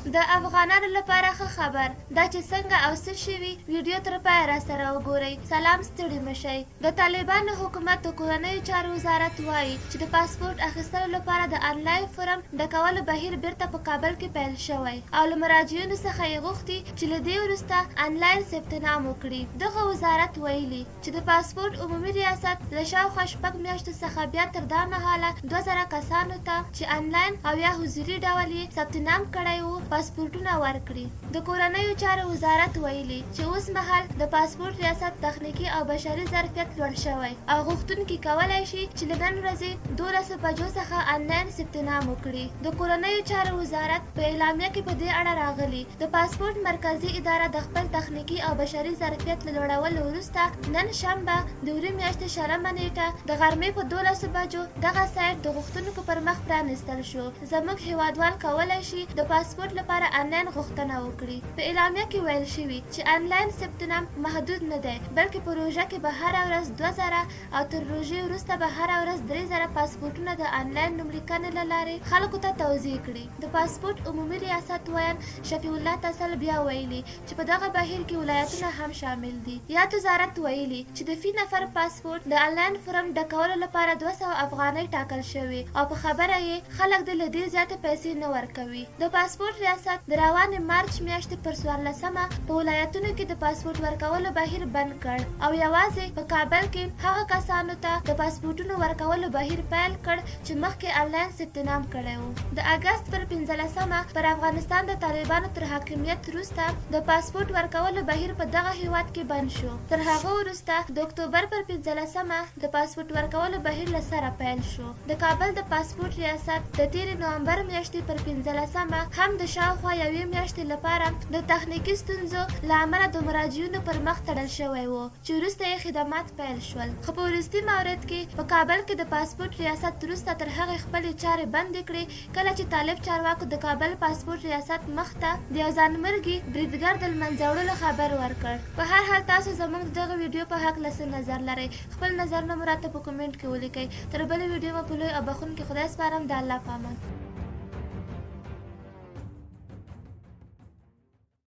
د افغانانو لپاره ښه خبر، دا چې څنګه او څه شوي، ویډیو تر پایه راسره وګورئ. سلام ستړي مه شئ. د طالبانو حکومت د کورنیو چارو وزارت وايي چې د پاسپورټ اخیستلو لپاره د انلاین فورم ډکولو بهیر بیرته په کابل کې پیل شوی او له مراجعینو څخه یې غوښتي چې له دې وروسته انلاین ثبت نام وکړي. دغه وزارت ویلي چې د پاسپورټ عمومي ریاست له شاوخوا شپږ میاشتو څخه بیا تر دا مهاله 2000 کسانو ته چې انلاین او یا حضوري ډول یې ثبت نام کړی و، پاسپورټونه ورکړي. د کورنیو چارو وزارت ویلي چې اوس مهال د پاسپورټ ریاست تخنیکي او بشري ظرفیت لوړ شوی او غوښتونکي کولای شي چې له نن ورځې دولسو بجو څخه انلاین ثبت نام وکړي. د کورنیو چارو وزارت په اعلامیه کې په دې اړه راغلي، د پاسپورټ مرکزي اداره د خپل تخنیکي او بشري ظرفیت له لوړولو وروسته نن شنبه د وري میاشتې شلمه نېټه د غرمې په دولسو بجو دغه سایټ د غوښتونکو پر مخ پرانیستل شو. زموږ هېوادوال کولای شي د پاسپورټ لپاره انلاین غوښتنه وکړي. په اعلامیه کې ویل شوي چې انلاین ثبت نام محدود نه دی، بلکې په روژه کې به هره ورځ 2000 او تر روژې وروسته به هره ورځ 3000 پاسپورټونه د انلاین نوملیکنې له لارې خلکو ته توزیع کړي. د پاسپورټ عمومي ریاست ویاند شفیع الله تسل بیا ویلي چې په دغه بهیر کې ولایتونه هم شامل دي. یاد وزارت ویلي چې د فی نفر پاسپورټ د انلاین فورم ډکولو لپاره 200 افغانۍ ټاکل شوې او په خبره یې خلک دې له دې زیاتې پیسې نه ورکوي. د پاسپورټ ریاست د روانې مارچ میاشتې پر څوارلسمه په ولایتونو کې د پاسپورټ ورکولو بهیر بند کړ او یوازې په کابل کې هغه کسانو ته د پاسپورټونو ورکولو بهیر پیل کړ چې مخکې انلاین ثبت نام کړی و. د اګست پر پنځلسمه پر افغانستان د طالبانو تر حاکمیت وروسته د پاسپورټ ورکولو بهیر په دغه هېواد کې بند شو. تر هغه وروسته د اکتوبر پر پنځلسمه د پاسپورټ ورکولو بهیر له سره پیل شو. د کابل د پاسپورټ ریاست د تېرې نومبر میاشتې پر پنځلسمه هم د شاوخوا یوې میاشتې لپاره د تخنیکي ستونزو له امله د مراجعینو پر مخ تړل شوی و چې وروسته یې خدمات پیل شول. خو په وروستي مورد کې په کابل کې د پاسپورټ ریاست وروسته تر هغې خپلې چارې بندې کړې کله چې طالب چارواکو د کابل پاسپورټ ریاست مخ ته د یو ځانمرګي بریدګر د لمنځه وړلو خبر ورکړ. په هر حال تاسو زموږ د دغه ویډیو په هکله څه نظر لرئ؟ خپل نظرونه مو راته په کومنټ کې ولیکئ. تر بلې ویډیو مو په لوی او بخښونکي خدای سپارم د الله په امان.